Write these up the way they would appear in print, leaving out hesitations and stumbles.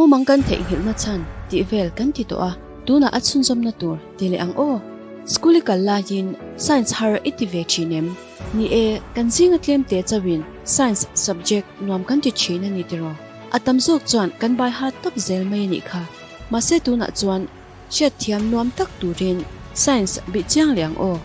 Mumang kan theihnghilhna chhan tih vel kan ti tawh a, tunah a chhunzawmna tur ti leh ang aw. School i kal laiin Science har i ti ve thin em? Ni e, kan zinga tlem te chauhin Science subject nuam kan ti thin a ni tiraw? A tam zawk chuan kan bai hat tawp zel mai a nih kha. Mahse tunah chuan Hriatthiam nuam tak turin Science bih chiang leh ang aw.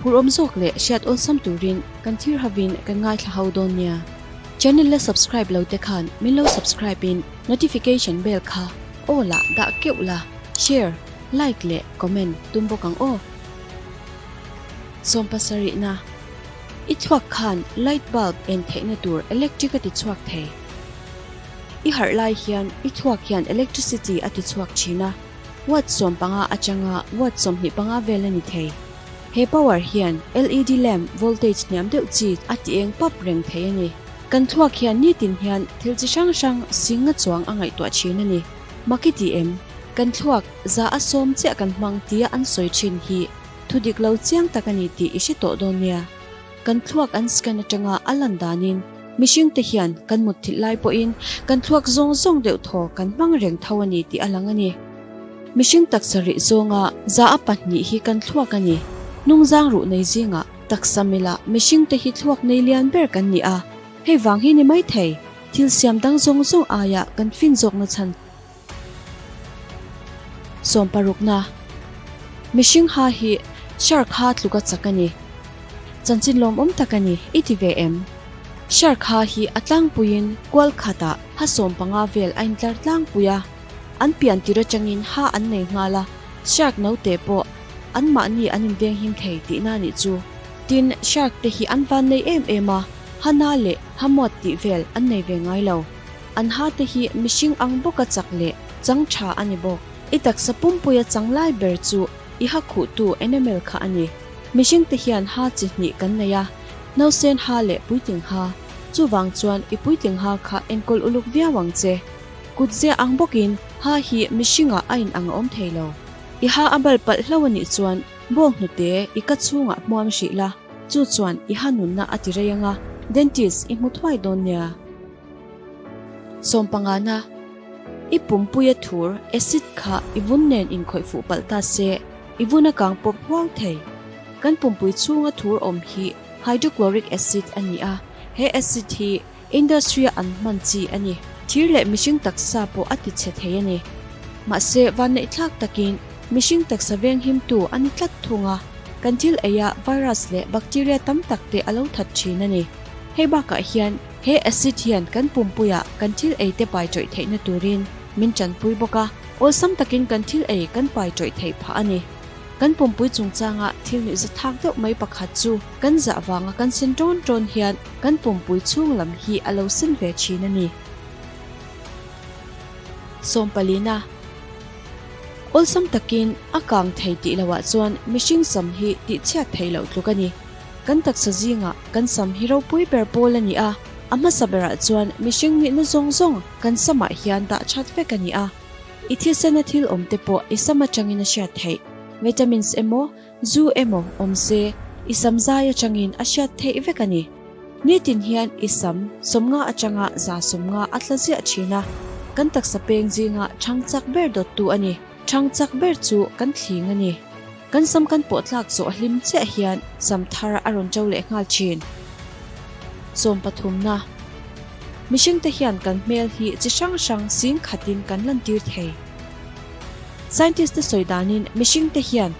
Phur awm zawk leh hriat awlsam turin kan thir havin kan ngaithla ho dawn nia. Channel la subscribe lo te khan min lo subscribe in notification bell kha all ah dah keuh la, share, like leh comment tum bawk ang aw. Sawmpasarihna, I thluak khan light bulb en theihna tur electric a ti chhuak thei. I harh lai hian i thluak hian electricity a ti chhuak thin a, watt 15 atanga watt 25 vel a ni thei. He power hian LED lamp voltage hniam deuh chi a ti eng pap reng thei a ni. Kan thluak hian nitin hian thil chi hrang hrang singa chuang a ngaihtuah thin a ni. Mak i ti em? Kan thluak za a sawm chiah kan hmang tia an sawi thin hi thu dik lo chiang tak a ni tih i hre tawh dawn nia. Kan thluak an scan atanga a lan danin mihring te hian kan mut thilh lai pawhin kan thluak zawng zawng deuh thaw kan hmang reng tho a ni tih a lang a ni. Mihring taksa rih zawnga za a pahnih hi kan thluak a ni. Hnungzang ruh nei zingah taksa mila mihring te hi thluak nei lian ber kan ni a, hei vang hi ni maithei thil siam dang zawng zawng aia kan fin zawkna chhan Sawmparukna, Mihring ha hi shark ha tluka chak a ni. Chanchin lawmawm tak a ni, i ti ve em? Shark ha hi a tlangpuiin kual khatah ha 15 vel a intlar tlangpui a, an pian tir atangin ha an nei nghal a, shark naute pawh anmahni an invenghim thei tihna a nih chu. Tin, shark te hi an van nei em em a, ha na leh ha muat tih vel an nei ve ngai lo. An ha te hi mihring ang bawka chak leh chang tha a ni bawk. I taksa pumpuia chang lai ber chu i ha khuhtu enamel kha a ni. Mihring te hian ha chi hnih kan nei a, nausen ha leh puitling ha. Chuvang chuan i puitling ha kha enkawl uluk viau ang che. Kut zia ang bawkin ha hi mihringah a inang a awm thei lo. I ha a bal palh hlo a nih chuan bawng hnute i ka chhungah hmuam hrih la, chu chuan i ha nunna a ti rei anga dentist i hmu thuai dawn nia. Sawmpangana, I pumpuia thur acid kha i vun nen inkhawih fuh palh ta se, i vun a kang pawp huau thei. Kan pumpui chhunga thur awm hi hydrochloric acid a ni a, he acid hi industry-a an hman chi a ni. Thir leh mihring taksa pawh a ti chhe thei a ni. Mahse, vanneihthlak takin mihring taksa venghimtu a ni tlat thung a, kan thil eia virus leh bacteria tam tak te a lo that thin a ni. Hei bakah hian He acid hian kan pumpuiah kan thil ei te pai tawih theihna turin min tanpui bawk a, awlsam takin kan thil ei kan pai tawih theih phah a ni. Kan pumpui chungchanga thil nuih zathlak deuh mai pakhat chu kan zah vanga kan sen tawn tawn hian kan pumpui chhung lam hi a lo sen ve thin a ni. Sawmpalina, Awlsam takin a kang thei tih loah chuan mihring sam hi tihchhiat theih loh tluk a ni. Kan taksa zingah kan sam hi ropui ber pawl a ni a, a hmasa berah chuan mihring nihna zawng zawng kan samah hian dah that vek a ni a. I thisena thil awm te pawh i sam atangin a hriat theih. Vitamins emaw, zu emaw awm se i sam zai atangin a hriat theih vek a ni. Nitin hian i sam 50 atanga 150 a tla ziah thin a, kan taksa peng zinga chhang chak ber dawttu a ni. Chhang chak ber chu kan thling a ni. Kan sam kan pawh tlak zawh hlim chiah hian sam thar a rawn ṭo leh nghal ṭhin. Sawmpathumna, Mihringte hian kan hmel hi chi hrang hrang sing khatin kan lantir thei. Scientist te sawi danin mihringte hian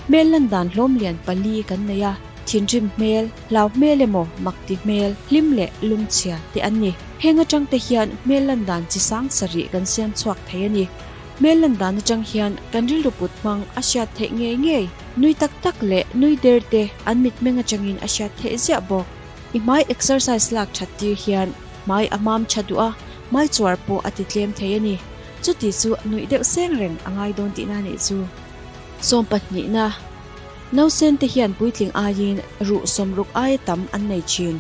hmel lan dan hlawm lian pali kan nei a, thinrim hmel, hlau hmel emaw makti hmel, hlim leh lungchhia te an ni. Heng aṭangte hian hmel lan dan chi sang sarih kan siam chhuak thei a ni. Hmel lan dan atang hian kan rilru put hmang a hriat theih ngei ngei. Nui tak tak leh nui der te an mitmeng atangin a hriat theih ziah bawk. I hmai exercise lak that tir hian hmai a mam tha duh a, hmai chuar pawh a ti tlem thei a ni. Chuti chu nuih deuh seng reng a ngai dawn tihna nih chu. Sawmpahnihna, Nausen te hian puitling aiin ruh sawmruk aia tam an nei thin.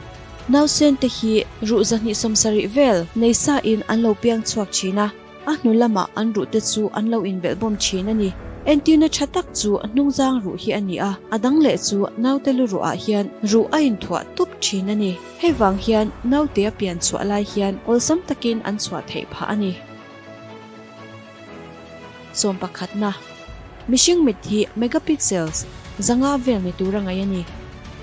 Nausen te hi ruh 270 vel nei sa in an lo piang chhuak thin a. A hnu lamah an ruhte chu an lo inbelhbawm thin a ni. Entirna tha tak chu hnungzang ruh hi a ni a, a dang leh chu naute lu ruhah hian ruh a inthuah tup thin a ni. Hei vang hian naute a pian chhuah lai hian awlsam takin an chhuah theih phah a ni. Sawmpakhatna, Mihring mit hi megapixels 500 vel ni tura ngaih a ni.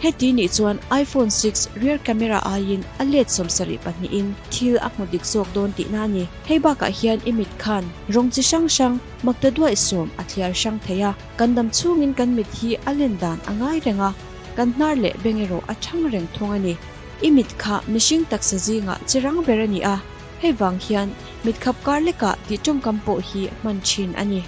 Heti nih chuan iPhone 6 rear camera aiin a let 72 in thil a hmu dik zawk dawn tihna a ni. Hei bakah hian i mit khan rawng chi hrang hrang makta duaih sawm a thliar hrang thei a. Kan dam chhungin kan mit hi a len dan a ngai reng a, kan hnar leh beng erawh a thang reng thung a ni. I mit kha mihring taksa zingah chi rang ber a ni a, hei vang hian mit khap kar lekah tih tawngkam pawh hi hman thin a ni.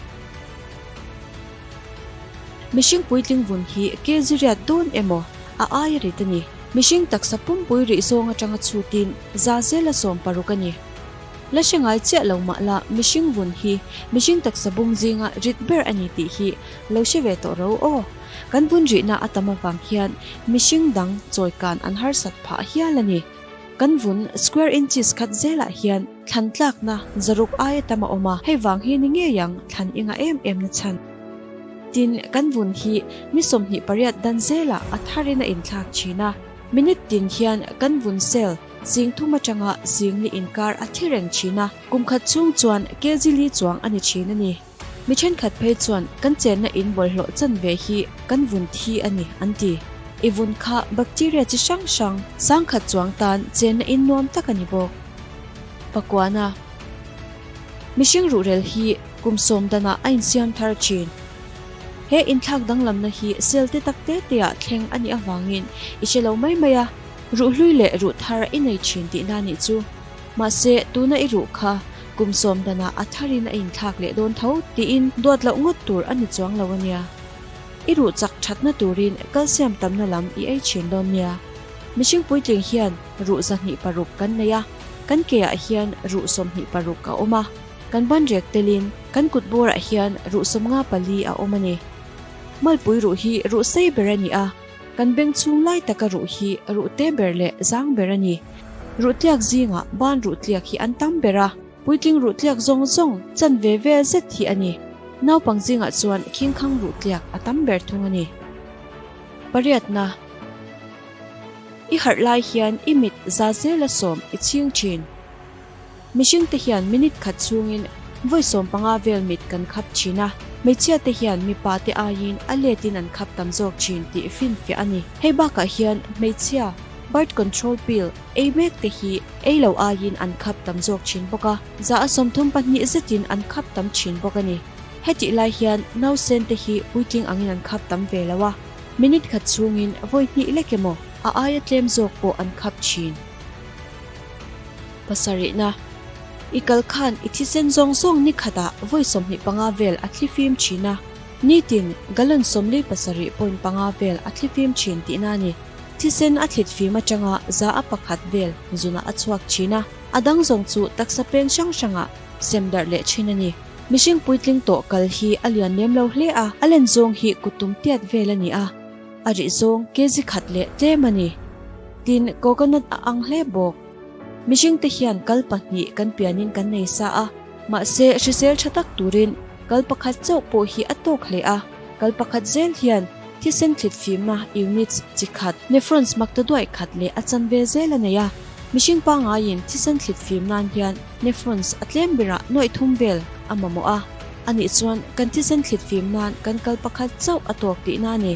Mihring puitling vun hi kg riat dawn emaw a aia rit a ni. Mihring taksa pumpui rih zawng atanga chhutin za zela 60 a ni. La hre ngai chiah lo mah la mihring vun hi mihring taksa bung zinga rit ber a ni tih hi lo hre ve tawh ro aw. Kan vun rihna a tam avang hian mihring dang chawikan an harsat phah hial a ni. Kan vun square inches khat zelah hian thlan tlakna zaruk aia tam a awm a, hei vang hi ni ngei ang thlan i ngah em em na chhan. Tin, kan vun hi ni 28 dan zelah a tharin a inthlak thin a, minute tin hian kan vun cell 3000 atanga 4000 inkar a thi reng thin a, kum khat chhung chuan kg li chuang a ni thin a ni. Mi thenkhat phei chuan kan chenna in bawlhhlawh chanve hi kan vun thi a ni an ti. I vun kha bacteria chi hrang hrang sangkhat chuang tan chenna in nuam tak a ni bawk. Pakuana, Mihring ruhrel hi kum sawm danah a insiam thar thin. He inthlak danglamna hi cell te tak te te ah thleng a nih avangin i hre lo mai mai a, ruhhlui leh ruh thar i nei thin tihna nih chu. Mahse, tuna i ruh kha kum sawm danah a tharin a inthlak leh dawn tho tiin duat loh ngawt tur a ni chuang lo a nia. I ruh chak thatna turin calcium tamna lam i ei thin dawn nia. Mihring puitling hian ruh 206 kan nei a, kan ke ah hian ruh 26 a awm a, kan banrek telin kan kut bawrah hian ruh 54 a awm a ni. Malpui ruh hi ruh sei ber a ni a. Kan beng chhung lai taka ruh hi ruh te ber leh zang ber a ni. Ruh tliak zingah ban ruh tliak hi an tam ber a, puitling ruh tliak zawng zawng chanve vel zet hi a ni. Naupang zingah chuan khingkhang ruh tliak a tam ber thung a ni. Pariatna, I harh lai hian i mit za zela sawm i chhing thin. Mihring te hian minute khat chhungin vawi 15 vel mit kan khap thin a, hmeichhia te hian mipa te aiin a letin an khap tam zawk thin tih finfiah a ni. Hei bakah hian hmeichhia birth control pill ei mek te hi ei lo aiin an khap tam zawk thin bawk a, 32% zetin an khap tam thin bawk a ni. Hetih lai hian nausen te hi puitling angin an khap tam ve lo a, minute khat chhungin vawi hnih lek emaw a aia tlem zawk pawh an khap thin. Pasarihna, I kal khan i thisen zawng zawng ni khatah vawi 25 vel a thlifim thin a, nitin gallon 47.5 vel a thlifim thin tihna a ni. Thisen a thlit fim atanga 1% vel zunah a chhuak thin a, a dang zawng chu taksa peng hrang hrangah sem darh leh thin a ni. Mihring puitling tawh kal hi a lian lem lo hle a, a len zawng hi kuttum tiat vel a ni a. A rih zawng kg khat leh tlem a ni. Tin, coconut a ang hle bawk. Mihring te hian kal pahnih kan pianin kan nei sa a, mahse hrisel tha tak turin kal pakhat chauh pawh hi a tawk hle a. Kal pakhat zel hian thisen thlit fimna units chi khat, nephrons makta duaih khat leh a chanve zel a nei a. Mihring pangaiin thisen thlit fim nan hian nephrons a tlem berah nuaih thum vel a mamawh a. Anih chuan kan thisen thlit fim nan kan kal pakhat chauh a tawk tihna a ni.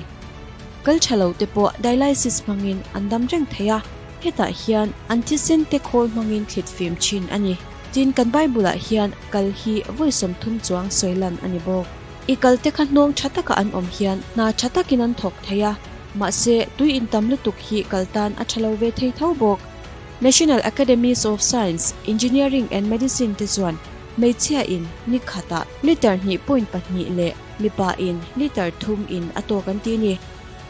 Kal tha lo te pawh dialysis hmangin an dam reng thei a, hetah hian an thisen te khawl hmangin thlit fim thin a ni. Tin, kan Bible-ah hian kal hi vawi 30 chuang sawi lan a ni bawk. I kal te kha hnawng tha taka an awm hian hna tha takin an thawk thei a, mahse tui intam lutuk hi kal tan a tha lo ve thei tho bawk. National Academies of Science, Engineering and Medicine te chuan Hmeichhia in ni khatah litre hnih point pahnih leh mipa in litre thum in a tawk an ti ni.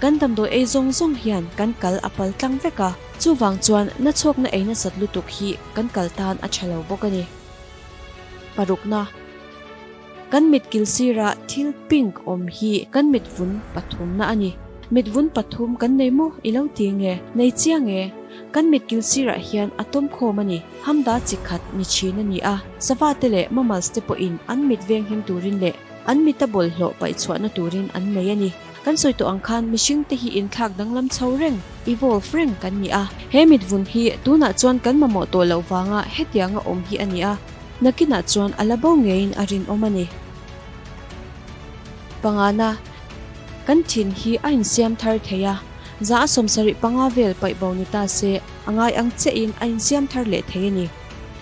Kan damdawi ei zawng zawng hian kan kal a pal tlang vek a, chuvang chuan nachhawkna ei nasat lutuk hi kan kal tan a tha lo bawk a ni. Parukna, Kan mit kil sira thil pink awm hi kan mit vun pathumna a ni. Mit vun pathum kan nei maw i lo ti nge? Nei chiang e! Kan mit kil sirah hian a tawm khawm a ni. Hamda chi khat ni thin a ni a, sava te leh mammals te pawhin an mit venghim turin leh an mita bawlhhlawh paih chhuahna turin an nei a ni. Kan sawi tawh ang khan mihring te hi inthlak danglam chho reng, evolve reng kan ni a. He mit vun hi tunah chuan kan mamawh tawh loh vanga hetianga awm hi a ni a, nakinah chuan a la bo ngeiin a rinawm a ni. Pangana, Kan thin hi a insiam thar thei a, 75% vel paih bo ni ta se a ngai ang chiahin a insiam thar leh thei a ni.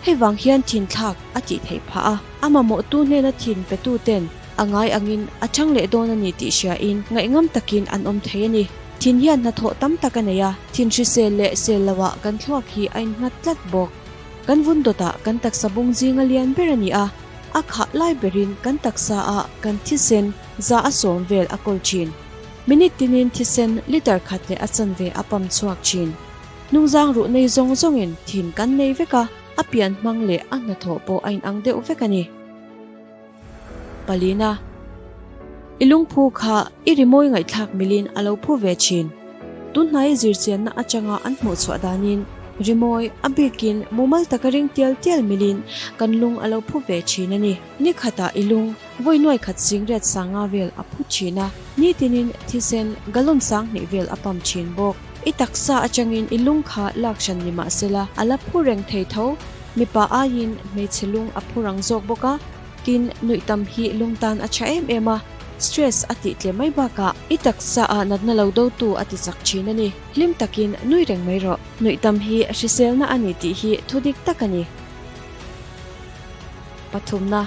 Hei vang hian thin thlak a tih theih phah a, a mamawhtu hnena thin petu ten a ngai angin a chang leh dawn a ni tih hriain ngaihngam takin an awm thei a ni. Thin hian hnathawh tam tak a nei a, thin hrisel leh sel loah kan thluak hi a innghat tlat bawk. Kan vun dawtah kan taksa bung zinga lian ber a ni a, a khah lai berin kan taksa ah kan thisen 100% vel a kawl thin. Minute tinin thisen liter khat leh a chanve a pump chhuak thin. Hnungzang ruh nei zawng zawngin thin kan nei vek a, a pian hmang leh a hnathawh pawh a inang deuh vek a ni. Palina, I lungphu kha i rimawi ngaihthlak milin a lo phu ve thin. Tunhnai zirchianna atanga an hmuhchhuah danin rimawi a bikin mumal taka ring tial tial milin kan lung a lo phu ve thin a ni. Ni khatah i lung vawi nuai khat singriat sanga vel a phu thin a, nitinin thisen gallon 2000 vel a pump thin bawk. I taksa atangin i lung kha lak hran ni mahsela a la phu reng thei tho. Mipa aiin hmeichhe lung a phu rang zawk bawk a, tin nuih tam hi lung tan a tha em em a, stress a tih tle mai bakah i taksa ah natna lo dotu a ti chak thin a ni. Hlim takin nui reng mai rawh. Nuih tam hi hriselna a ni tih hi thu dik tak a ni. Pathumna,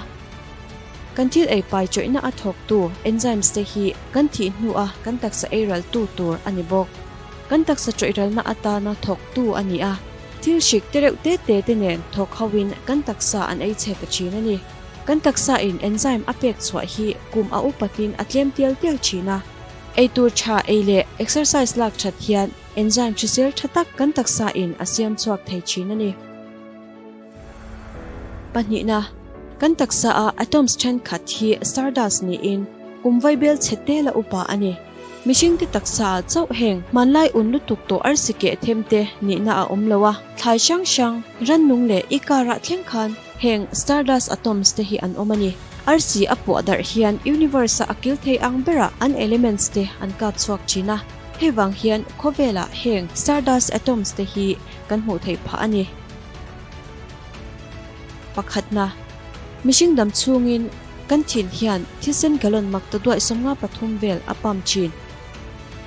Kan thil ei pai chawihna a thawktu enzymes te hi kan thih hnua kan taksa ei raltu tur a ni bawk. Kan taksa chawih ralna atana thawktu a ni a. Thil hrik te reuh te te te nen thawk ho in kan taksa an ei chhe ta thin a ni. Kan taksa in enzyme a pek chhuah hi kum a upat in a tlem tial tial thin a. Ei tur tha ei leh exercise lak that hian enzyme hrisel tha tak kan taksa in a siam chhuak thei thin a ni. Pahnihna, kan taksa a atoms thenkhat hi stardust niin kum vaibel chhe tel a upa a ni. Mihringte taksa ah chauh heng hmanlai un lutuk tawh arsi keh them te nihna a awm lo a, thlai hrang hrang, rannung leh i karah thleng khan heng stardust atoms te hi an awm a ni. Arsi a puah darh hian universe a a kil thei ang berah an elements te an kap chhuak thin a, hei vang hian khawvelah heng stardust atoms te hi kan hmuh theih phah a ni. Pakhatna, mihring dam chhungin kan thin hian thisen gallon 83.3 vel a pump thin.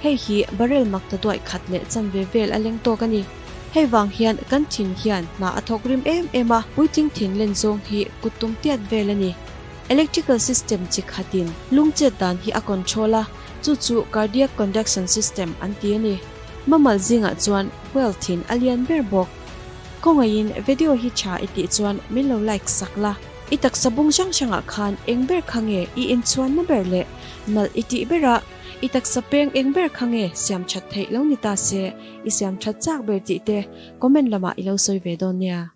Hei hi barrel 100.1 leh chanve vel a leng tawk a ni. Hei vang hian kan thin hian hna a thawk rim em em a, puitling thin len zawng hi kut tum tiat vel a ni. Electrical system chi khatin lung chet dan hi a control a, chu chu cardiac conduction system an ti a ni. Mammal zingah chuan whale thin a lian ber bawk. Khawngaihin video hi tha i tih chuan min lo like sak la. I taksa bung hrang hrangah khan eng ber kha nge i inchhuanna ber leh nalh i tih ber a, i taksa peng eng ber kha nge siam that theih lo ni ta se, i siam that chak ber tih te comment lamah i lo sawi ve dawn nia.